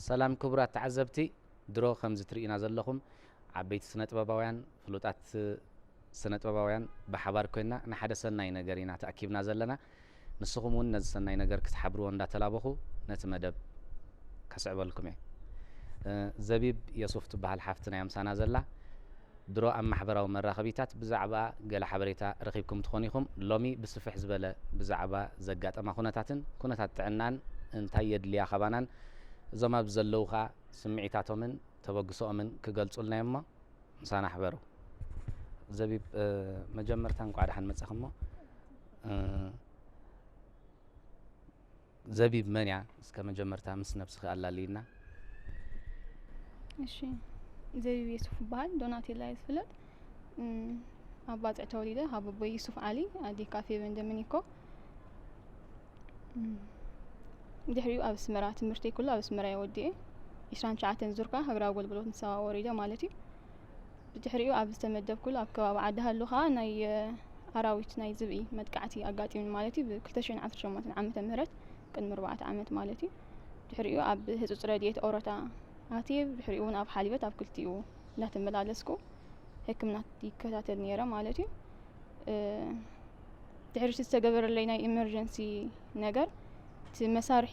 ሰላም ክቡራት ተዓዘብቲ፣ ድሮ ከምዚ ትርእዩና ዘለኹም ዓበይቲ ስነ ጥበባውያን፣ ፍሉጣት ስነ ጥበባውያን ብሓባር ኮይና ንሓደ ሰናይ ነገር ኢና ተኣኪብና ዘለና። ንስኹም እውን ነዚ ሰናይ ነገር ክትሓብርዎ እንዳተላበኹ ነቲ መደብ ከስዕበልኩም እየ። እ፣ ዘቢብ የሱፍ ትበሃል ሓፍትና እያ ምሳና ዘላ። ድሮ ኣብ ማሕበራዊ መራኸቢታት ብዛዕባ ገለ ሓበሬታ ረኺብኩም ትኾኑ ኢኹም። ሎሚ ብስፍሕ ዝበለ ብዛዕባ ዘጋጠማ ኩነታትን ኩነታት ጥዕናን እንታይ የድልያ ካባናን እዞም ኣብዚ ዘለዉ ኸኣ ስምዒታቶምን ተበግሶኦምን ክገልጹልና እዮም እሞ ምሳና ሕበሩ። ዘቢብ፣ እ፣ መጀመርታ እንቋዕ ደሓን መጻኺ እሞ፣ እ፣ ዘቢብ መን እያ? እስከ መጀመርታ ምስ ነብስኺ ኣላልይና። እሺ፣ ዘቢብ የሱፍ እበሃል። ዶናቴላ እየ ዝፍለጥ። እም፣ ኣብ ባጽዕ ተወሊደ፣ ካብ ኣቦይ ዩሱፍ ዓሊ፣ ኣዴ ካፌ በንደምኒኮ። እም፣ ድሕሪኡ ኣብ ኣስመራ ትምህርተይ ኩሉ ኣብ ኣስመራ እየ ወዲኤ። ዒስራን ትሽዓተን ዙር ከኣ ሃገራዊ ኣገልግሎት ንሰባ ወሪደ ማለት እዩ። ብድሕሪኡ ኣብ ዝተመደብኩሉ ኣብ ከባቢ ዓዲ ሃሎ ከኣ ናይ፣ እ፣ ኣራዊት ናይ ዝብኢ መጥቃዕቲ ኣጋጢሙኒ ማለት እዩ። ብ ክልተ ሽሕን ዓሰርተ ሸሞንተን ዓመተ ምህረት ቅድሚ ኣርባዕተ ዓመት ማለት እዩ። ድሕሪኡ ኣብ ህጹጽ ረድኤት ኦሮታ ኣትየ፣ ብድሕሪኡ እውን ኣብ ሓሊበት ኣብ ክልቲኡ እንዳተመላለስኩ ሕክምና ይከታተል ነይረ ማለት እዩ። እ፣ ድሕሪ እቲ ዝተገበረለይ ናይ ኢመርጀንሲ ነገር፣ እቲ መሳርሒ፣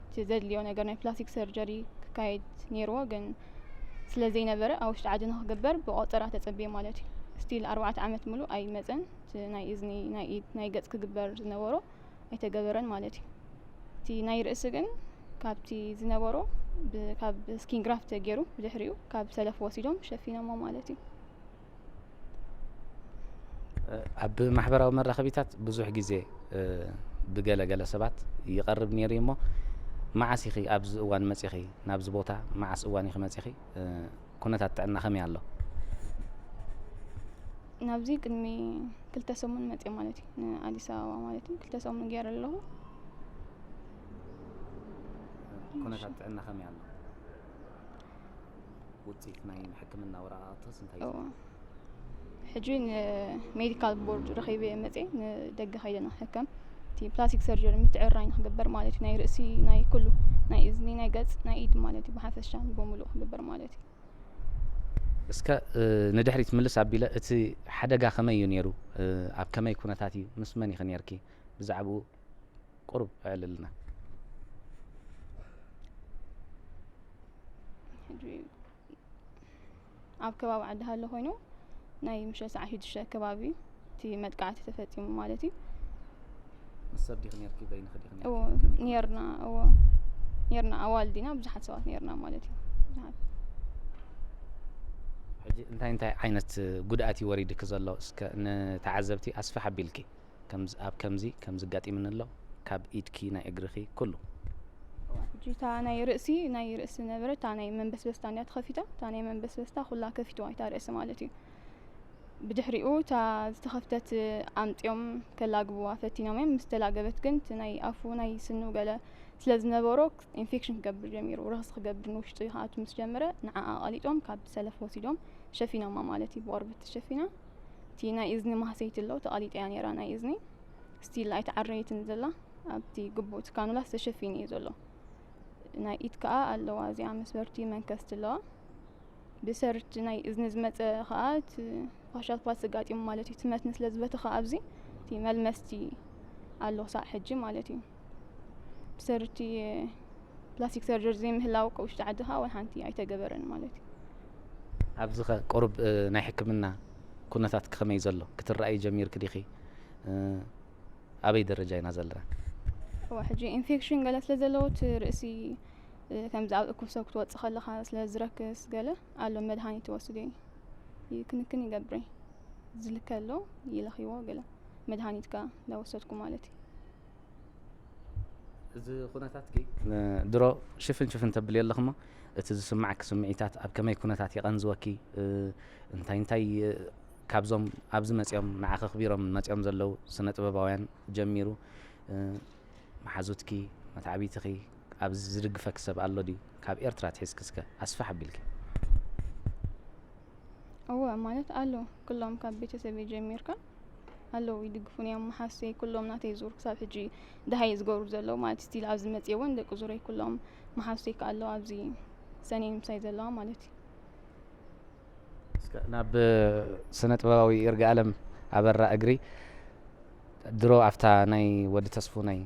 እቲ ዘድልዮ ነገር ናይ ፕላስቲክ ሰርጀሪ ክካየድ ነይርዎ፣ ግን ስለ ዘይነበረ ኣብ ውሽጢ ዓዲ ንክግበር ብቆጸራ ተጸብየ ማለት እዩ። ስቲል ኣርባዕተ ዓመት ሙሉእ ኣይመጸን። እቲ ናይ እዝኒ፣ ናይ ኢድ፣ ናይ ገጽ ክግበር ዝነበሮ ኣይተገበረን ማለት እዩ። እቲ ናይ ርእሲ ግን ካብቲ ዝነበሮ ብ-፣ ካብ ስኪን ግራፍት ተገይሩ ብድሕሪኡ ካብ ሰለፍ ወሲዶም ሸፊኖሞ ማለት እዩ። ኣብ ማሕበራዊ መራኸቢታት ብዙሕ ግዜ፣ እ፣ ብገለ ገለ ሰባት ይቐርብ ነይሩ እዩ እሞ፣ መዓስ ኢኺ ኣብዚ እዋን መጺኺ? ናብዚ ቦታ መዓስ እዋን ኢኺ መጺኺ? እ፣ ኩነታት ጥዕና ከመይ ኣሎ? ናብዚ ቅድሚ ክልተ ሰሙን መጽየ ማለት እዩ፣ ንኣዲስ ኣበባ ማለት እዩ። ክልተ ሰሙን ገይረ ኣለኹ። ኩነታት ጥዕና ከመይ ኣሎ? ውጽኢት ናይ ሕክምና ወረቓቕትስ እንታይ እዩ እዎ። ዘሎ? ሕጂ ንሜዲካል ቦርድ ረኺበ እየ መጽየ፣ ንደገ ከይደ ንክሕከም። እቲ ፕላስቲክ ሰርጀሪ ምትዕራይ ንክግበር ማለት እዩ፣ ናይ ርእሲ፣ ናይ ኩሉ፣ ናይ እዝኒ፣ ናይ ገጽ፣ ናይ ኢድ ማለት እዩ፣ ብሓፈሻ በሙሉእ ክግበር ማለት እዩ። እስከ፣ እ፣ ንድሕሪት ምልስ ኣቢለ እቲ ሓደጋ ከመይ እዩ ነይሩ? እ፣ ኣብ ከመይ ኩነታት እዩ? ምስ መን ኢኺ ነይርኪ? ብዛዕባኡ ቁሩብ ኣዕልልና። ሕጂ ኣብ ከባቢ ዓዲ ሃሎ ኮይኑ ናይ ምሸት ሰዓት ሽዱሽተ ከባቢ እቲ መጥቃዕቲ ተፈጺሙ ማለት እዩ። ምስ ሰብ ዲኺ ነይርኪ? በይንኺ ዲኺ ነይርኪ? እዎ፣ ከመይ ከመይ? ኔርና፣ እዎ፣ ኔርና፣ ኣዋልድ ኢና፣ ብዙሓት ሰባት ኔርና ማለት እዩ። ብዙሓት። ሕጂ እንታይ እንታይ ዓይነት ጉድኣት እዩ ወሪድኪ ዘሎ? እስከ ንተዓዘብቲ ኣስፍሕ ኣቢልኪ፣ ከምዚ፣ ኣብ ከምዚ፣ ከምዚ ኣጋጢምኒ ኣሎ፣ ካብ ኢድኪ፣ ናይ እግርኺ፣ ኩሉ። እዋ፣ ሕጂ እታ ናይ ርእሲ፣ ናይ ርእሲ ነበረ፣ እታ ናይ መንበስበስታ እንድያ ተኸፊታ፣ እታ ናይ መንበስበስታ ኩላ ከፊትዋ እታ ርእሲ ማለት እዩ። ብድሕሪኡ እታ ዝተኸፍተት ኣምጺኦም ከላግብዋ ፈቲኖም እዮም። ምስ ተላገበት ግን እቲ ናይ ኣፉ፣ ናይ ስኑ ገለ ስለ ዝነበሮ ኢንፌክሽን ክገብር ጀሚሩ፣ ረኽሲ ክገብር ንውሽጢ ክኣቱ ምስ ጀመረ፣ ንዓኣ ኣቓሊጦም ካብ ሰለፍ ወሲዶም ሸፊኖማ ማለት እዩ፣ ብቆርበት ተሸፊና። እቲ ናይ እዝኒ ማህሰይቲ ኣሎ፣ ተቓሊጠያ ነይራ ናይ እዝኒ። ስቲል ኣይተዓረየትን ዘላ፣ ኣብቲ ግቡእ እቲ ካኑላ ዝተሸፊነ እዩ ዘሎ። ናይ ኢድ ከኣ ኣለዋ፣ እዚኣ መስበርቲ መንከስቲ ኣለዋ። ብሰርቲ ናይ እዝኒ ዝመጸ ከኣ እቲ ፋሻል ፓልስ ኣጋጢሙ ማለት እዩ። እቲ መትኒ ስለ ዝበተኸ ኣብዚ እቲ መልመስቲ ኣሎ ክሳዕ ሕጂ ማለት እዩ። ብሰርቲ ፕላስቲክ ሰርጀሪ ዘይምህላው ከ ውሽጢ ዓዲ ከኣ ወላ ሓንቲ ኣይተገበረን ማለት እዩ። ኣብዚ ኸ ቁሩብ፣ እ፣ ናይ ሕክምና ኩነታት ከመይ ዘሎ? ክትረኣዪ ጀሚርኪ ዲኺ? እ፣ ኣበይ ደረጃ ኢና ዘለና? እዋ፣ ሕጂ ኢንፌክሽን ገለ ስለ ዘለዎ እቲ ርእሲ፣ እ፣ ከምዚ ኣብ እኩብ ሰብ ክትወጽእ ከለኻ ስለ ዝረክስ ገለ ኣሎ መድሃኒት ትወስድ እዩ። ይክንክን ይገብር እዩ። ዝልከ ኣሎ ይለኽይዎ ገለ መድሃኒት ከኣ እንዳወሰድኩ ማለት እዩ። እዚ ኩነታትኪ ን-፣ ድሮ ሽፍን ሽፍን ተብሊ ኣለኹ እሞ፣ እቲ ዝስማዓኪ ስምዒታት ኣብ ከመይ ኩነታት የቐንዝወኪ? እ፣ እንታይ እንታይ፣ እ፣ ካብዞም ኣብዚ መጺኦም ንዓኺ ኣኽቢሮም መጺኦም ዘለዉ ስነ ጥበባውያን ጀሚሩ፣ እ፣ መሓዙትኪ፣ መተዓቢትኺ፣ ኣብዚ ዝድግፈኪ ሰብ ኣሎ ድዩ? ካብ ኤርትራ ኣትሒዝኪ እስከ ኣስፍሕ ኣቢልኪ። እወ፣ ማለት ኣሎ። ኩሎም ካብ ቤተሰበይ ጀሚርካ ኣለዉ፣ ይድግፉኒ እዮም። መሓዙተይ ኩሎም ናተይ ዙር ክሳብ ሕጂ ደሃይ ዝገብሩ ዘለዉ፣ ማለት ስቲል ኣብዚ መጽየ እውን ደቂ ዙረይ ኩሎም መሓዙተይ ከኣ ኣለዋ ኣብዚ ሰኔን ምሳይ ዘለዋ ማለት እዩ። እስከ ናብ ስነ ጥበባዊ ይርጋኣለም ኣበራ እግሪ፣ ድሮ ኣብታ ናይ ወዲ ተስፉ ናይ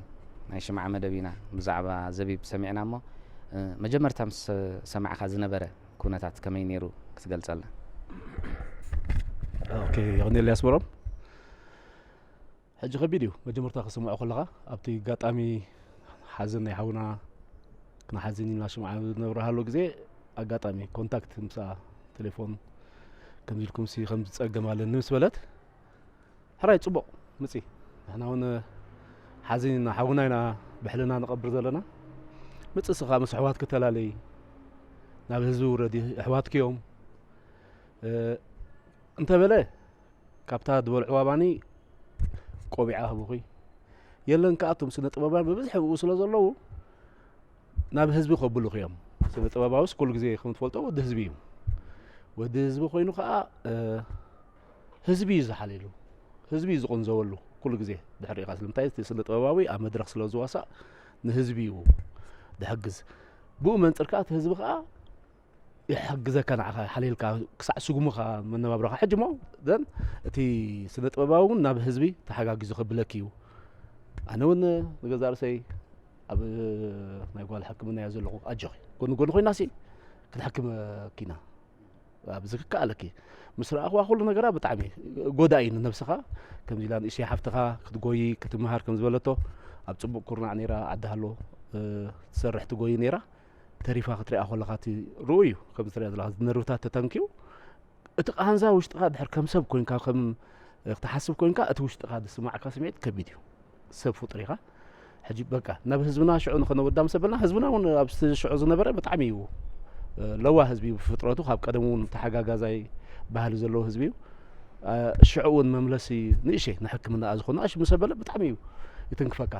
ናይ ሽምዓ መደብ ኢና ብዛዕባ ዘቢብ ሰሚዕና እሞ፣ እ፣ መጀመርታ ምስ ሰማዕካ ዝነበረ ኩነታት ከመይ ነይሩ ክትገልጸልና? ኦኬ፣ የቐንየለይ ኣስመሮም። ሕጂ ከቢድ እዩ መጀመርታ ክስምዖ ከለኻ፣ ኣብቲ ኣጋጣሚ ሓዘን ናይ ሓውና ክንሓዝን ኢልና ሽምዓ ዝነብረሃሉ ግዜ፣ ኣጋጣሚ ኮንታክት ምስኣ ቴሌፎን ከምዚ ኢልኩም ሲ ከምዚ ጸገም ኣለኒ ምስ በለት፣ ሕራይ ጽቡቕ ምጺ፣ ንሕና እውን ሓዚን ኢና፣ ሓውና ኢና ብሕልና ንቐብር ዘለና፣ ምጺ ስኻ ምስ ኣሕዋት ክተላለይ፣ ናብ ህዝቢ ውረዲ፣ ኣሕዋትኪ እዮም እንተበለ፣ ካብታ ዝበልዕዋ ባኒ ቆቢዓ ህብኹ። የለን ከኣ እቶም ስነ ጥበባውያን ብብዝሒ ኣብኡ ስለ ዘለዉ ናብ ህዝቢ ከብልኹ እዮም። ስነ ጥበባዊስ ኩሉ ግዜ ከም ትፈልጦ ወዲ ህዝቢ እዩ። ወዲ ህዝቢ ኮይኑ ከኣ ህዝቢ እዩ ዝሓልየሉ፣ ህዝቢ እዩ ዝቕንዘወሉ። ኩሉ ግዜ ድሕሪኻ ስለምንታይ እቲ ስነ ጥበባዊ ኣብ መድረኽ ስለ ዝዋሳእ ንህዝቢ እዩ ድሕግዝ። ብኡ መንፅር ከኣ እቲ ህዝቢ ከኣ ይሕግዘካ፣ ንዓኻ ሓልየልካ ክሳዕ ስጉምኻ መነባብሮኻ። ሕጂ እሞ ዘን እቲ ስነ ጥበባዊ እውን ናብ ህዝቢ ተሓጋጊዙ ከብለክ እዩ። ኣነ እውን ንገዛእ ርእሰይ ኣብ ናይ ጓል ሕክምና እያ ዘለኹ። ኣጆኺ፣ ጎኒ ጎኒ ኮይና ሲ ክትሕክመኪና ኣብዚ ክከኣለኪ። ምስ ረኣኽዋ ኩሉ ነገራ ብጣዕሚ ጎዳኢ ንነብስኻ። ከምዚ ኢላ ንእሽተይ ሓፍትኻ ክትጎይ ክትምሃር ከም ዝበለቶ ኣብ ጽቡቕ ኩርናዕ ነይራ፣ ዓዲ ሃሎ ትሰርሕ ትጎይ ነይራ። ተሪፋ ክትሪኣ ከለኻ እቲ ርኡ እዩ ከም ትሪኣ ዘለኻ ነርብታት ተተንክዩ። እቲ ቃንዛ ውሽጥኻ ድሕር ከም ሰብ ኮይንካ ከም ክትሓስብ ኮይንካ እቲ ውሽጥኻ ዝስማዕካ ስምዒት ከቢድ እዩ። ሰብ ፍጡር ኢኻ። ሕጂ በቃ ናብ ህዝብና ሽዑ ንኸነወዳ ምስ ኣበልና ህዝብና እውን ኣብ ሽዑ ዝነበረ ብጣዕሚ እዩ ለዋ ህዝቢ እዩ ብፍጥረቱ፣ ካብ ቀደም እውን ተሓጋጋዛይ ባህሊ ዘለዎ ህዝቢ እዩ። ሽዑ እውን መምለሲ ንእሸ ንሕክምና ዝኾነ ኣሽ ምስ ኣበለ ብጣዕሚ እዩ ይትንክፈካ።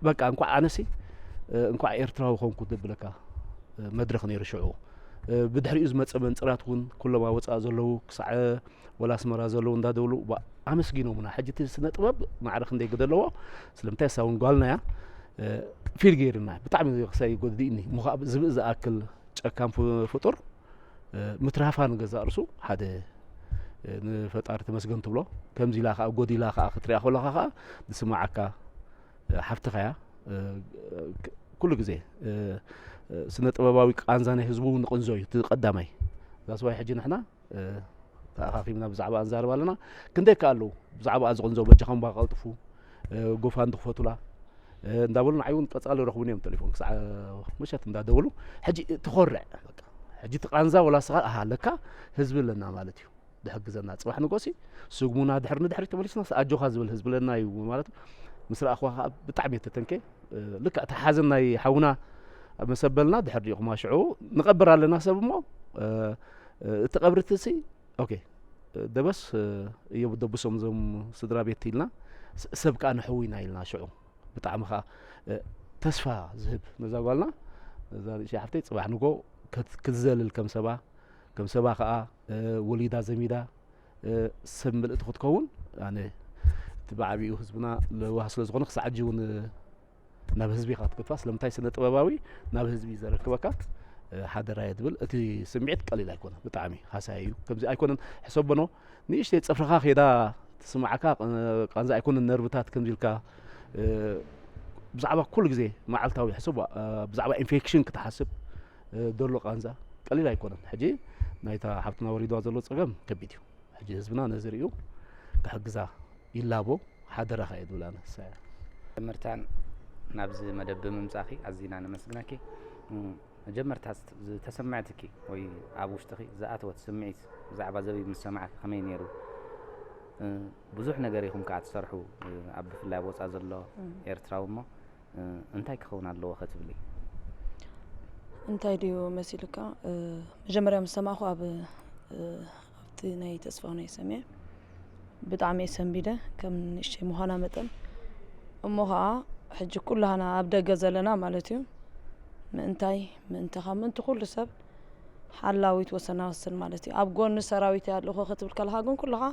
በቃ እንኳዕ ኣነሲ እንኳዕ ኤርትራዊ ኮንኩ ዘብለካ መድረኽ ነይሩ ሽዑ። ብድሕሪኡ ዝመፀ መንፅራት እውን ኩሎም ኣብ ወፃኢ ዘለዉ ክሳዕ ወላ ኣስመራ ዘለዉ እንዳደውሉ ኣመስጊኖምና። ሕጂ እቲ ስነ ጥበብ ማዕረ ክንደይ ግደ ኣለዎ። ስለምንታይ እሳ እውን ጓልና እያ። ፊል ገይርና ብጣዕሚ ክሳይ ጎድዲእኒ ምዃ ዝብኢ ዝኣክል ጨካን ፍጡር ምትራፋ ንገዛእ ርሱ ሓደ ንፈጣሪ ተመስገን ትብሎ። ከምዚ ኢላ ከዓ ጎዲላ ከዓ ክትሪኣ ከለኻ ከዓ ዝስማዓካ ሓፍትኻ እያ። ኩሉ ግዜ ስነ ጥበባዊ ቃንዛ ናይ ህዝቡ ንቕንዞ እዩ እቲ ቀዳማይ። ዛስዋይ ሕጂ ንሕና ተኣኻኺብና ብዛዕባ ንዛረብ ኣለና። ክንደይ ከ ኣለዉ ብዛዕባ ዝቕንዞ በጃኹም ባ ቀልጥፉ ጎፋንዲ ክፈቱላ እንዳበሉ ንዓይ እውን ቀጻሊ ረኽቡኒ እዮም ቴሌፎን ክሳዕ ምሸት እንዳደወሉ። ሕጂ ትኾርዕ በቃ። ሕጂ እቲ ቃንዛ ወላ ስኻ ኣሃ ለካ ህዝቢ ኣለና ማለት እዩ ድሕግዘና። ጽባሕ ንጎሲ ስጉሙና ድሕር ንድሕሪ ተመሊስና ኣጆኻ ዝብል ህዝቢ ኣለና እዩ ማለት። ምስ ረኣኽዋ ከዓ ብጣዕሚ እየ ተተንኬ። ልክዕ እቲ ሓዘን ናይ ሓውና መሰበልና ድሕር ዲኹማ ሽዑ ንቐብር ኣለና ሰብ እሞ እቲ ቀብሪ እቲ ሲ ኦኬ ደበስ እዮብ ደብሶም እዞም ስድራ ቤት ኢልና ሰብ ከዓ ንሕውይና ኢልና ሽዑ ብጣዕሚ ከዓ ተስፋ ዝህብ ነዛ ጓልና ነዛ ንእሽተይ ሓፍተይ ጽባሕ ንጎ ክትዘልል ከም ሰባ ከም ሰባ ከዓ ወሊዳ ዘሚዳ ሰብ ምልእቲ ክትከውን ኣነ እቲ ብዓብኡ ህዝብና ለዋህ ስለ ዝኾነ ክሳዕ ሕጂ እውን ናብ ህዝቢ ኢኻ ትገድፋ። ስለምንታይ ስነ ጥበባዊ ናብ ህዝቢ እዩ ዘረክበካ። ሓደራ እየ ትብል። እቲ ስምዒት ቀሊል ኣይኮነ፣ ብጣዕሚ ሃሳይ እዩ። ከምዚ ኣይኮነን ሕሰቦ ኖ ንእሽተይ ጽፍርኻ ከይዳ ትስማዓካ ቃንዛ ኣይኮነን ነርብታት ከምዚ ኢልካ ብዛዕባ ኩሉ ግዜ መዓልታዊ ሕሰቦ ብዛዕባ ኢንፌክሽን ክትሓስብ ደሎ ቃንዛ ቀሊል ኣይኮነን። ሕጂ ናይታ ሓብትና ወሪድዋ ዘሎ ጸገም ከቢድ እዩ። ሕጂ ህዝብና ነዚ ርእዩ ክሕግዛ ይላቦ ሓደራኻ እየ ዝብላ ንሳ እያ። መጀመርታን ናብዚ መደብ ብምምጻእኺ ኣዚና ነመስግነኪ። መጀመርታ ዝተሰምዐትኪ ወይ ኣብ ውሽጥኺ ዝኣተወት ስምዒት ብዛዕባ ዘቢብ ምስ ሰማዕኪ ከመይ ነይሩ? ብዙሕ ነገር ኢኹም ከኣ ትሰርሑ ኣብ ብፍላይ ኣብ ወጻኢ ዘሎ ኤርትራዊ እሞ እንታይ ክኸውን ኣለዎ ከትብሊ? እንታይ ድዩ መሲልካ? መጀመርያ ምስ ሰማዕኹ ኣብ ኣብቲ ናይ ተስፋሁነይ ሰሚዐ ብጣዕሚ እየ ሰንቢደ ከም ንእሽተይ ምዃና መጠን። እሞ ኸዓ ሕጂ ኩላህና ኣብ ደገ ዘለና ማለት እዩ ምእንታይ ምእንትኻ ምእንቲ ኩሉ ሰብ ሓላዊት ወሰና ወስን ማለት እዩ። ኣብ ጎኒ ሰራዊት እየ ኣለኹ ክትብል ከለኻ ግን ኩልኻ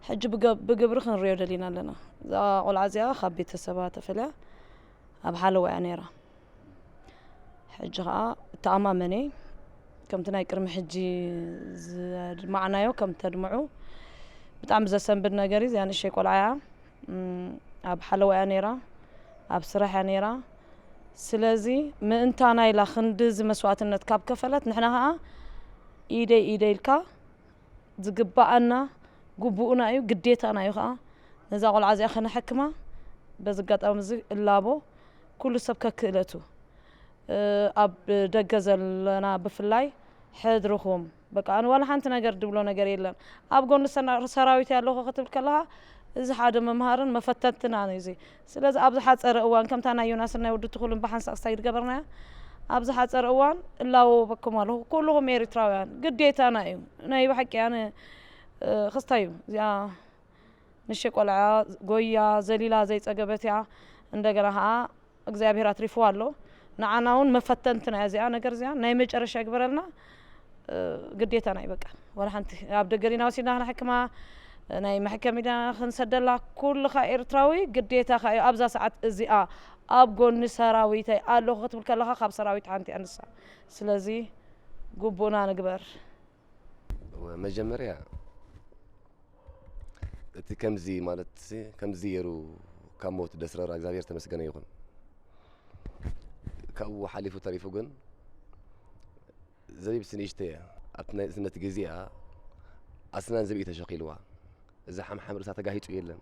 ሕጂ ብገ- ብግብሪ ክንሪኦ ደሊና ኣለና። እዛ ቆልዓ እዚኣ ካብ ቤተሰባ ተፈልያ ኣብ ሓለዋ እያ ነይራ። ሕጂ ኸኣ እተኣማመን እየ። ከምቲ ናይ ቅድሚ ሕጂ ዘድማዕናዮ ከም ተድምዑ ብጣዕሚ ዘሰንብድ ነገር እዩ። እዚኣ ንእሽተይ ቆልዓ እያ። እም፣ ኣብ ሓለዋ እያ ነይራ፣ ኣብ ስራሕ እያ ነይራ። ስለዚ ምእንታና ኢላ ክንድዚ መስዋእትነት ካብ ከፈለት፣ ንሕና ኸኣ ኢደይ ኢደይ ኢልካ ዝግብኣና ግቡእና እዩ፣ ግዴታና እዩ ኸኣ ነዛ ቆልዓ እዚኣ ከነሐክማ። በዚ ኣጋጣሚ እዚ እላቦ ኩሉ ሰብ ከክእለቱ፣ እ፣ ኣብ ደገ ዘለና ብፍላይ ሕድርኹም፣ በቃ፣ ኣነ ዋላ ሓንቲ ነገር ድብሎ ነገር የለን። ኣብ ጎኒ ሰና-፣ ሰራዊት ኣለኹ ክትብል ከለኻ፣ እዚ ሓደ መምሃርን መፈተንትናን እዩ እዚ። ስለዚ ኣብ ዝሓጸረ እዋን፣ ከምታ ናይ ዮናስን ናይ ወዲ ትኹልን ብሓንሳእ ክሳይ ዝገበርናያ፣ ኣብ ዝሓጸረ እዋን እላወበኩም ኣለኹ። ኩልኹም ኤርትራውያን ግዴታና እዩ። ናይ ብሓቂ ኣነ፣ እ፣ ክስታይ እዩ። እዚኣ ንእሽተይ ቆልዓ ጎያ ዘሊላ ዘይጸገበት እያ። እንደገና ኸኣ እግዚኣብሔር ኣትሪፍዋ ኣሎ። ንዓና እውን መፈተንትና እያ እዚኣ ነገር እዚኣ። ናይ መጨረሻ ይግበረልና። እ፣ ግዴታና እዩ በቃ። ዋላ ሓንቲ ኣብ ደገ ዲና ወሲድና ክነሕክማ፣ ናይ መሕከሚ ዲና ክንሰደላ፣ ኩልኻ ኤርትራዊ ግዴታኻ እዩ። ኣብዛ ሰዓት እዚኣ ኣብ ጎኒ ሰራዊተይ ኣለኹ ክትብል ከለኻ ካብ ሰራዊት ሓንቲ እያ ንሳ። ስለዚ ግቡእና ንግበር። መጀመርያ እቲ ከምዚ ማለት ከምዚ ገይሩ ካብ ሞት ደስረራ እግዚኣብሔር ተመስገነ ይኹን። ካብኡ ሓሊፉ ተሪፉ ግን ዘቢብሲ ንእሽተይ እያ። ኣብቲ ናይ ንእስነት ግዜኣ ኣስናን ዘብኢ ተሸኺልዋ። እዚ ሓምሓም ርእሳ ተጋሂጹ የለን።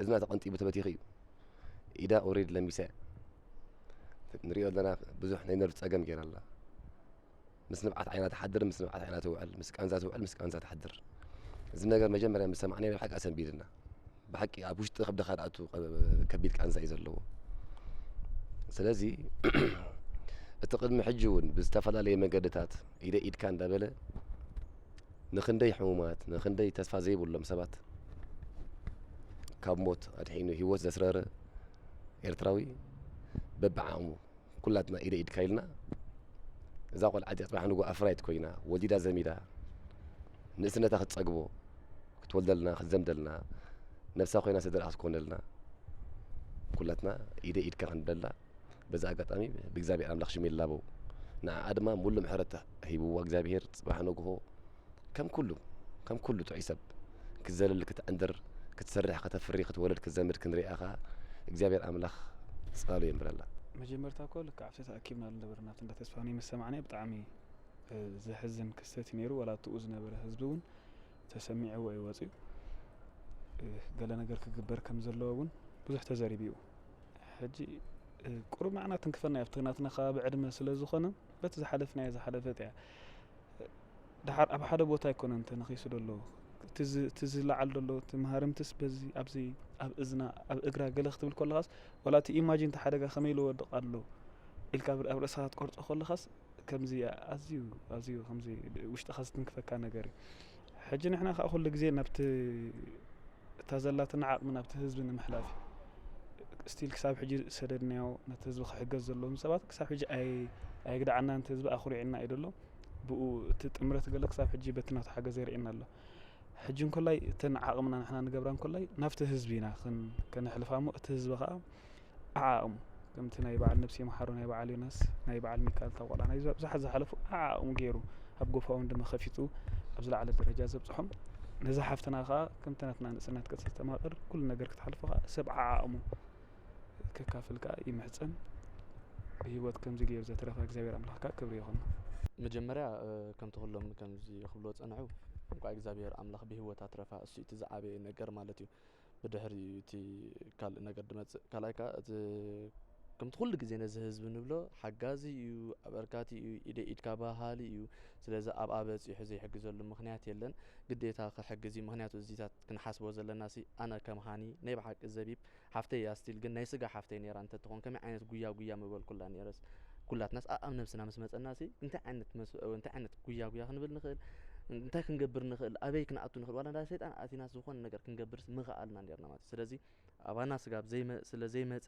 እዝና ተቐንጢቡ ተበቲኹ እዩ። ኢዳ ኦሬዲ ለሚሳ እያ። ንሪኦ ኣለና ብዙሕ ናይ ነርቭ ጸገም ገይራ ኣላ። ምስ ንብዓት ዓይና ትሓድር፣ ምስ ንብዓት ዓይና ትውዕል፣ ምስ ቃንዛ ትውዕል፣ ምስ ቃንዛ ትሓድር። እዚ ነገር መጀመርያ ምስ ሰማዕናዮ ብሓቂ ኣሰንቢድና። ብሓቂ ኣብ ውሽጢ ከብድኻ ዝኣቱ ከ-፣ ከቢድ ቃንዛ እዩ ዘለዎ። ስለዚ እቲ ቅድሚ ሕጂ እውን ብዝተፈላለየ መገድታት ኢደ ኢድካ እንዳበለ ንኽንደይ ሕሙማት፣ ንኽንደይ ተስፋ ዘይብሎም ሰባት ካብ ሞት ኣድሒኑ ህይወት ዘስረረ ኤርትራዊ በብዓቕሙ ኩላትና ኢደ ኢድካ ኢልና እዛ ቆልዓ እዚኣ ጽባሕ ንግሆ ኣፍራይት ኮይና ወሊዳ ዘሚዳ ንእስነታ ክትጸግቦ ክትወልደልና ክትዘምደልና ነብሳ ኮይና ስድራ ክትኮነልና ኩላትና ኢደ ኢድካ ክንብለላ በዚ ኣጋጣሚ ብእግዚኣብሔር ኣምላኽ ሽም ይላበው። ንዓኣ ድማ ሙሉእ ምሕረት ሂብዋ እግዚኣብሔር ጽባሕ ንግሆ ከም ኩሉ ከም ኩሉ ጥዑይ ሰብ ክትዘልል ክትዕንድር ክትሰርሕ ከተፍሪ ክትወልድ ክትዘምድ ክንሪኣ ከኣ እግዚኣብሔር ኣምላኽ ጸላሉ የንብረላ። መጀመርታ እኮ ልክዕ ኣብቲ ተኣኪብናሉ ነበርና ኣብቲ እንዳ ተስፋ ናይ ምስ ሰማዕናዮ ብጣዕሚ ዘሕዝን ክስተት እዩ ነይሩ። ዋላ ኣብኡ ዝነበረ ህዝቢ እውን ተሰሚዕዎ እዩ ወፂኡ። ገለ ነገር ክግበር ከም ዘለዎ እውን ብዙሕ ተዘሪቡ እዩ። ሕጂ ቁሩብ ንዓና ትንክፈና እዩ ኣብቲ ናትና ከባቢ ዕድመ ስለ ዝኾነ በቲ ዝሓለፍናዮ ዝሓለፈት እያ። ደሓር ኣብ ሓደ ቦታ ኣይኮነን ተነኺሱ ዘሎ እቲ ዝለዓል ዘሎ እቲ መሃርምትስ በዚ ኣብዚ ኣብ እዝና ኣብ እግራ ገለ ክትብል ከለኻስ ዋላ እቲ ኢማጂን እቲ ሓደጋ ከመይ ኢሉ ወድቕ ኣሎ ኢልካ ኣብ ርእስኻ ክትቆርጾ ከለኻስ ከምዚ ኣዝዩ ኣዝዩ ከምዚ ውሽጥኻ ዝትንክፈካ ነገር እዩ። ሕጂ ንሕና ከዓ ኩሉ ግዜ ናብቲ እታ ዘላትና ዓቕሚ ናብቲ ህዝቢ ንምሕላፍ እዩ። ስቲል ክሳብ ሕጂ ዝሰደድናዮ ነቲ ህዝቢ ክሕገዝ ዘለዎም ሰባት ክሳብ ሕጂ ኣየግድዓናን እቲ ህዝቢ ኣኹሪዕና እዩ ዘሎ። ብኡ እቲ ጥምረት ገለ ክሳብ ሕጂ በቲ ናቱ ሓገዝ የርእየና ኣሎ። ሕጂ እንኮላይ እተን ዓቕምና ንሕና ንገብራ እንኮላይ ናብቲ ህዝቢ ኢና ከነሕልፋ እሞ እቲ ህዝቢ ከዓ ዓዓቕሙ ከምቲ ናይ በዓል ነብሲ ይምሓሮ ናይ በዓል ዮናስ ናይ በዓል ሚካኤል እታ ቆልዓ ናይ ብዙሓት ዝሓለፉ ዓዓቕሙ ገይሩ ኣብ ጎፋውን ድማ ከፊቱ ኣብ ዝለዓለ ደረጃ ዘብፅሖም ነዛ ሓፍትና ከዓ ከምቲ ናትና ንእስነት ቅርፂ ተማቕር ኩሉ ነገር ክትሓልፎ ከዓ ሰብ ዓዓቕሙ ከካፍል ከዓ ይምሕፀን። ብህይወት ከምዚ ገይሩ ዘትረፋ እግዚኣብሔር ኣምላኽ ከዓ ክብሪ ይኹኖ። መጀመርያ ከምቲ ኩሎም ከምዚ ክብልዎ ዝፀንሑ እንኳዕ እግዚኣብሔር ኣምላኽ ብህይወት ኣትረፋ እሱ እቲ ዝዓበየ ነገር ማለት እዩ። ብድሕሪ እቲ ካልእ ነገር ድመፅእ ካልኣይ ከዓ እቲ ከምቲ ኩሉ ግዜ ነዚ ህዝቢ ንብሎ ሓጋዚ እዩ ኣበርካቲ እዩ ኢደ ኢድካ በሃሊ እዩ። ስለዚ ኣብኣ በፂሑ ዘይሕግዘሉ ምክንያት የለን። ግዴታ ክሕግዝ እዩ ምክንያቱ እዚታት ክንሓስቦ ዘለና ሲ ኣነ ከም ሃኒ ናይ ብሓቂ ዘቢብ ሓፍተይ እያ ስቲል ግን ናይ ስጋ ሓፍተይ ነይራ እንተትኾን ከመይ ዓይነት ጉያ ጉያ ምበልኩላ ነይረስ ኩላትናስ ኣኣብ ነብስና ምስ መፀና ሲ እንታይ ዓይነት እንታይ ዓይነት ጉያ ጉያ ክንብል ንኽእል እንታይ ክንገብር ንኽእል ኣበይ ክንኣቱ ንኽእል ዋላ እንዳ ሰይጣን ኣቲናስ ዝኾነ ነገር ክንገብርስ ምኽኣልና ነርና ማለት ስለዚ ኣባና ስጋብ ስለ ዘይመፀ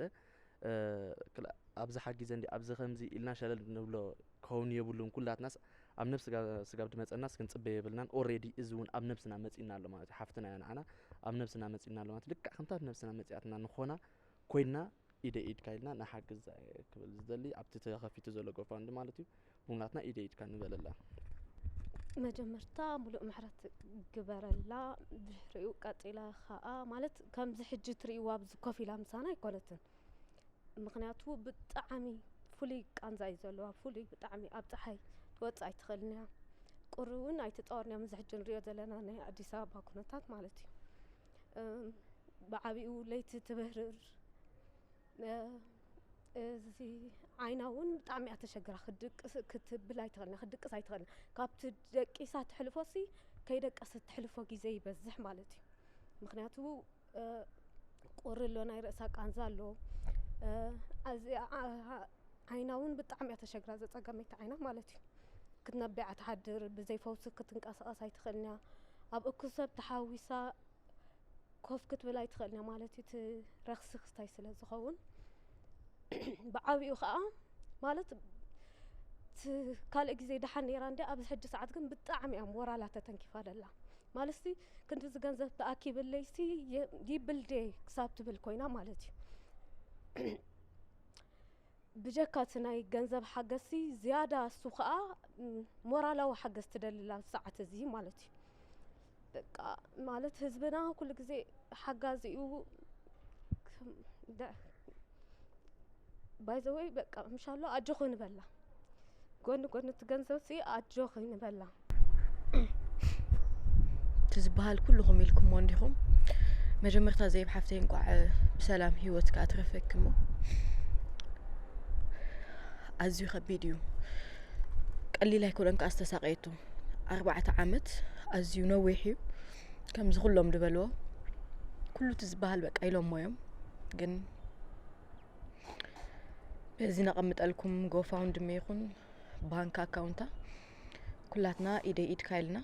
ኣብዚ ሓጊዘ እንዲ ኣብዚ ከምዚ ኢልና ሸለል ንብሎ ክኸውን የብሉን ኩላትናስ ኣብ ነብስ ስጋብ ድመፀናስ ክንፅበ የብልናን already እዚ እውን ኣብ ነብስና መፂና ኣሎ ማለት ሓፍትና እያ ንዓና ኣብ ነብስና መፂና ኣሎ ማለት ልክዕ ከምታ ኣብ ነብስና መፂኣትና ንኾና ኮይና ኢደ ኢድካ ኢልና ንሓግዝ ክብል ዝደሊ ኣብቲ ተኸፊቱ ዘሎ ጎፋንድ ማለት እዩ። ብሙላትና ኢደ ኢድካ ንበለላ። መጀመርታ ሙሉእ ምሕረት ግበረላ። ድሕሪኡ ቀጢላ ከዓ ማለት ከምዚ ሕጂ ትርእይዋ ኣብዚ ኮፍ ኢላ ምሳና ኣይኮነትን። ምክንያቱ ብጣዕሚ ፍሉይ ቃንዛ እዩ ዘለዋ። ፍሉይ ብጣዕሚ ኣብ ፀሓይ ትወፅእ ኣይትኽእልን እያ። ቁሪ እውን ኣይትፃወርን እያ። ምዚ ሕጂ ንሪኦ ዘለና ናይ ኣዲስ ኣበባ ኩነታት ማለት እዩ። እም፣ ብዓቢኡ ለይቲ ትብህርር። እ፣ እዚ ዓይና እውን ብጣዕሚ እያ ተሸግራ። ክድቅስ ክትብል ኣይትኽእልን፣ ክድቅስ ኣይትኽእልን። ካብቲ ደቂሳ ትሕልፎ ሲ ከይደቀሰት ትሕልፎ ግዜ ይበዝሕ ማለት እዩ። ምክንያቱ እ፣ ቁሪ ኣሎ፣ ናይ ርእሳ ቃንዛ ኣሎ። እ፣ እዚ ዓ- ዓ- ዓይና እውን ብጣዕሚ እያ ተሸግራ፣ ዘፀገመት ዓይና ማለት እዩ። ክትነብዕ ትሓድር፣ ብዘይ ፈውሲ ክትንቀሳቐስ ኣይትኽእልን እያ። ኣብ እኩብ ሰብ ተሓዊሳ ኮፍ ክትብል ኣይትኽእልን እያ ማለት እዩ፣ እቲ ረኽሲ ክስታይ ስለ ዝኸውን። ብዓቢኡ ከዓ ማለት እቲ ካልእ ግዜ ደሓን ነይራ እንዲ ኣብዚ ሕጂ ሰዓት ግን ብጣዕሚ እያ ሞራላ ተተንኪፋ ደላ። ማለትሲ ክንድዚ ገንዘብ ተኣኪብለይሲ የ- ይብል ደ ክሳብ ትብል ኮይና ማለት እዩ። ብጀካ እቲ ናይ ገንዘብ ሓገዝሲ ዝያዳ እሱ ከዓ ም፣ ሞራላዊ ሓገዝ ትደልላ ሰዓት እዚ ማለት እዩ። በቃ ማለት ህዝብና ኩሉ ግዜ ሓጋዚ እዩ። ባይዘወይ በቃ ምሻሎ ኣጆኺ ንበላ፣ ጎኒ ጎኒ እቲ ገንዘብ ሲ ኣጆኺ ንበላ። እቲ ዝበሃል ኩልኹም ኢልኩሞ እንዲኹም። መጀመርታ ዘይብ ሓፍተይ እንቋዕ ብሰላም ህይወትካ ኣትረፈኪ እሞ ኣዝዩ ከቢድ እዩ። ቀሊል ኣይኮነን ከዓ ዝተሳቀየቶ ኣርባዕተ ዓመት ኣዝዩ ነዊሕ እዩ። ከምዚ ኩሎም ዝበልዎ ኩሉ እቲ ዝበሃል በቃ ኢሎሞ እዮም ግን በዚ ነቐምጠልኩም ጎፋውንድሚ ይኹን ባንክ ኣካውንታ ኩላትና ኢደይ ኢድካ ኢልና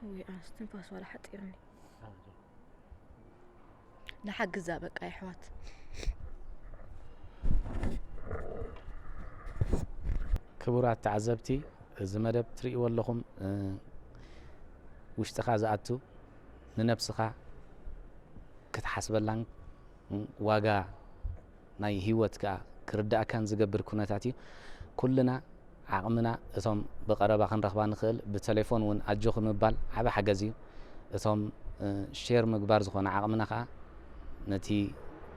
ወይ ኣንስ ትንፋስ ዋላ ሓፂርኒ ንሓግዛ በቃ ይሕዋት ክቡራት ተዓዘብቲ እዚ መደብ ትርእይዎ ኣለኹም ውሽጥኻ ዝኣቱ ንነብስኻ ክትሓስበላን ዋጋ ናይ ህይወት ከዓ ክርዳእካን ዝገብር ኩነታት እዩ። ኩልና ዓቕምና እቶም ብቐረባ ክንረኽባ ንኽእል ብቴሌፎን እውን ኣጆኺ ምባል ዓቢ ሓገዝ እዩ። እቶም ሼር ምግባር ዝኾነ ዓቕምና ከዓ ነቲ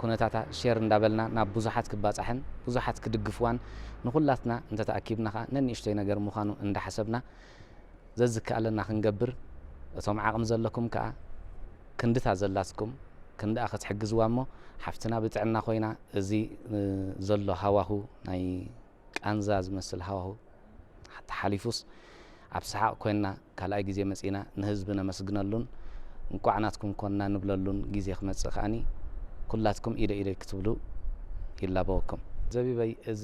ኩነታታ ሼር እንዳበልና ናብ ብዙሓት ክባፃሕን ብዙሓት ክድግፍዋን ንኹላትና እንተተኣኪብና ከዓ ነንእሽተይ ነገር ምዃኑ እንዳሓሰብና ዘዝከኣለና ክንገብር እቶም ዓቕሚ ዘለኩም ከዓ ክንድታ ዘላትኩም ክንድኣ ክትሕግዝዋ እሞ ሓፍትና ብጥዕና ኮይና እዚ ዘሎ ሃዋሁ ናይ ቃንዛ ዝመስል ሃዋሁ ተሓሊፉስ ኣብ ሰሓቕ ኮይንና ካልኣይ ግዜ መፂና ንህዝቢ ነመስግነሉን እንቋዕ ናትኩም ኮንና ንብለሉን ግዜ ክመፅእ ከዓኒ ኩላትኩም ኢደ ኢደይ ክትብሉ ይላበወኩም። ዘቢበይ እዚ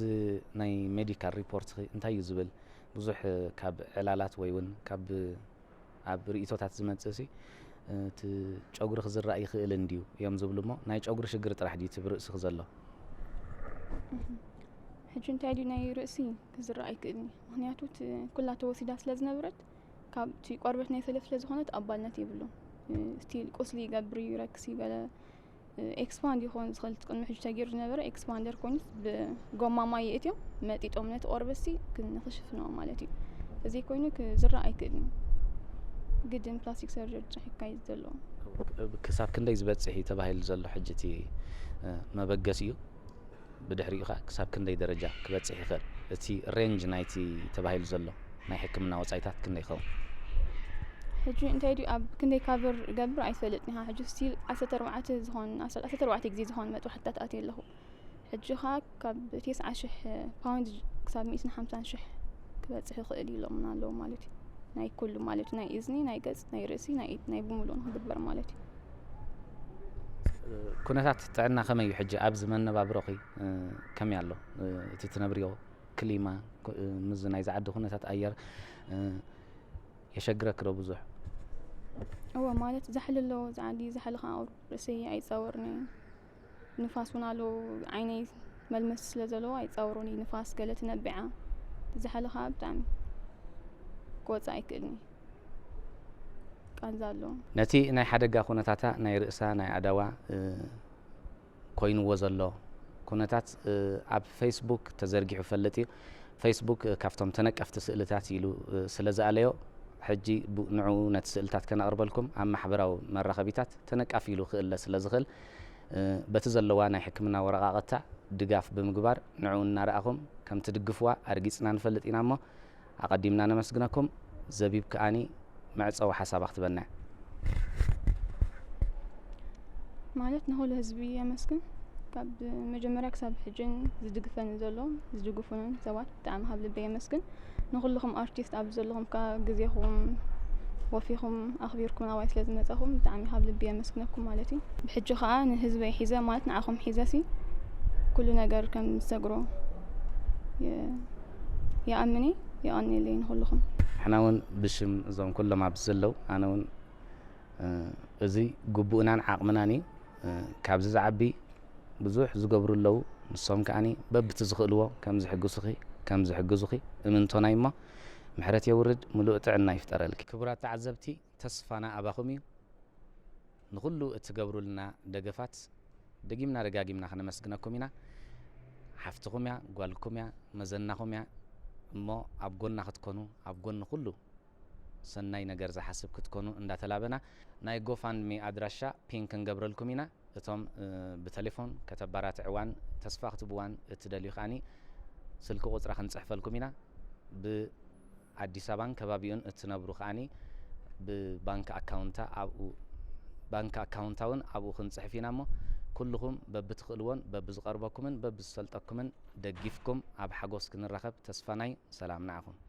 ናይ ሜዲካል ሪፖርት እንታይ እዩ ዝብል ብዙሕ ካብ ዕላላት ወይ እውን ካብ ኣብ ርእቶታት ዝመፅእ ሲ እቲ ጨጉሪ ክዝራእ ይኽእል እንድዩ እዮም ዝብሉ እሞ ናይ ጨጉሪ ሽግር ጥራሕ ድዩ እቲ ብርእስኺ ዘሎ? ሕጂ እንታይ ድዩ ናይ ርእሲ ክዝራእ ኣይክእልን እዩ ምክንያቱ እቲ ኩላ ተወሲዳ ስለ ዝነበረት ካብቲ ቆርበት ናይ ሰለፍ ስለ ዝኾነት ኣባልነት የብሉን ስቲል ቁስሊ ይገብር እዩ ረክስ እዩ ገለ ኤክስፓንድ ይኸውን ዝኽእል ቅድሚ ሕጂ ተገይሩ ዝነበረ ኤክስፓንደር ኮይኑስ ብጎማ ማይ የእትዮም መጢጦም ነቲ ቆርበትሲ ንኽሽፍንኦ ማለት እዩ። ተዘይኮይኑ ክዝራእ ኣይክእልን እዩ። ግድን ፕላስቲክ ሰርጀሪ ጥራሕ ይካየድ ዘሎ። ክሳብ ክንደይ ዝበፅሕ እዩ ተባሂሉ ዘሎ ሕጂ እቲ መበገሲኡ ብድሕሪኡ ከዓ ክሳብ ክንደይ ደረጃ ክበፅሕ ይኽእል እቲ ሬንጅ ናይቲ ተባሂሉ ዘሎ ናይ ሕክምና ወፃኢታት ክንደይ ይኸውን? ሕጂ እንታይ ድዩ ኣብ ክንደይ ካቨር እገብር ኣይፈልጥን ኢኻ ሕጂ ስቲል ዓሰርተ ኣርባዕተ ዝኾን ዓሰርተ ኣርባዕተ ግዜ ዝኾን መጥባሕትታት ኣትየ ኣለኹ። ሕጂ ኸኣ ካብ ተስዓ ሽሕ ፓውንድ ክሳብ ሚእትን ሓምሳን ሽሕ ክበጽሕ ይኽእል እዩ ኢሎምና ኣለዉ ማለት እዩ። ናይ ኩሉ ማለት እዩ ናይ እዝኒ ናይ ገጽ ናይ ርእሲ ናይ ኢድ ናይ ብምሉኡ ንኽግበር ማለት እዩ። ኩነታት ጥዕና ከመይ እዩ ሕጂ ኣብዚ መነባብሮኺ ከመይ ኣሎ እቲ ትነብርዮ ክሊማ ምዚ ናይዚ ዓዲ ኩነታት ኣየር የሸግረኪ ዶ ብዙሕ? እወ ማለት ዛሕሊ ኣለዎ እዚ ዓዲ ዛሕሊ ከዓ ቁሩብ ርእሰይ ኣይፃወርን እዩ ንፋስ እውን ኣለዎ ዓይነይ መልመስ ስለ ዘለዎ ኣይፃወሩን እዩ ንፋስ ገለ ትነቢዓ ዛሕሊ ከዓ ብጣዕሚ ክወፅእ ኣይክእልን እዩ ቃንዛ ኣለዎ። ነቲ ናይ ሓደጋ ኩነታታ ናይ ርእሳ ናይ ኣዳዋ እ፣ ኮይንዎ ዘሎ ኩነታት እ፣ ኣብ ፌስቡክ ተዘርጊሑ ፈልጥ እዩ። ፌስቡክ እ፣ ካብቶም ተነቀፍቲ ስእልታት ኢሉ እ፣ ስለ ዝኣለዮ ሕጂ ቡ- ንዑ ነቲ ስእልታት ከነቕርበልኩም ኣብ ማሕበራዊ መራኸቢታት ተነቃፊ ኢሉ ክእለ ስለ ዝኽእል እ፣ በቲ ዘለዋ ናይ ሕክምና ወረቓቕታ ድጋፍ ብምግባር ንዑ እናረኣኹም ከም ትድግፍዋ ኣርጊጽና ንፈልጥ ኢና እሞ ኣቐዲምና ነመስግነኩም። ዘቢብ ከኣኒ መዕጸዊ ሓሳባ ክትበና። ማለት ንኹሉ ህዝቢ የመስግን። ካብ መጀመርያ ክሳብ ሕጅን ዝድግፈኒ ዘሎ ዝድግፉንን ሰባት ብጣዕሚ ካብ ልበይ የመስግን። ንኹልኹም ኣርቲስት ኣብዚ ዘለኹም ከዓ ግዜኹም ወፊኹም ኣኽቢርኩም ናባይ ስለ ዝመጻኹም ብጣዕሚ ካብ ልቢ የመስግነኩም ማለት እዩ። ብሕጂ ከዓ ንህዝበይ ሒዘ ማለት ንዓኹም ሒዘ ሲ ኩሉ ነገር ከም ዝሰግሮ የ- ይኣምን እየ። የቐንየለይ ንኹልኹም። ንሕና እውን ብሽም እዞም ኩሎም ኣብዚ ዘለዉ ኣነ እውን እ፣ እዚ ግቡእናን ዓቕምናን እዩ። እ፣ ካብዚ ዝዓቢ ብዙሕ ዝገብሩ ኣለዉ። ንሶም ከኣኒ በብቲ ዝኽእልዎ ከም ዝሕግሱኺ ከም ዝሕግዙኺ እምንቶና እሞ ምሕረት የውርድ፣ ምሉእ ጥዕና ይፍጠረልኪ። ክቡራት ተዓዘብቲ፣ ተስፋና ኣባኹም እዩ። ንኹሉ እትገብሩልና ደገፋት ደጊምና ደጋጊምና ከነመስግነኩም ኢና። ሓፍትኹም እያ፣ ጓልኩም እያ፣ መዘናኹም እያ። እሞ ኣብ ጎና ክትኮኑ ኣብ ጎኒ ኩሉ ሰናይ ነገር ዝሓስብ ክትኮኑ እንዳተላበና ናይ ጎፋንድሚ ኣድራሻ ፒን ክንገብረልኩም ኢና። እቶም እ፣ ብቴሌፎን ከተባራትዕዋን ተስፋ ክትብዋን እትደልዩ ከኣኒ ስልኪ ቁፅራ ክንፅሕፈልኩም ኢና። ብኣዲስ ኣበባን ከባቢኡን እትነብሩ ከኣኒ ብባንክ ኣካውንታ ኣብኡ ባንክ ኣካውንታ እውን ኣብኡ ክንፅሕፍ ኢና እሞ ኩልኹም በብትኽእልዎን በብዝቐርበኩምን በብዝሰልጠኩምን ደጊፍኩም ኣብ ሓጎስ ክንራኸብ ተስፋናይ። ሰላም ንዓኹም።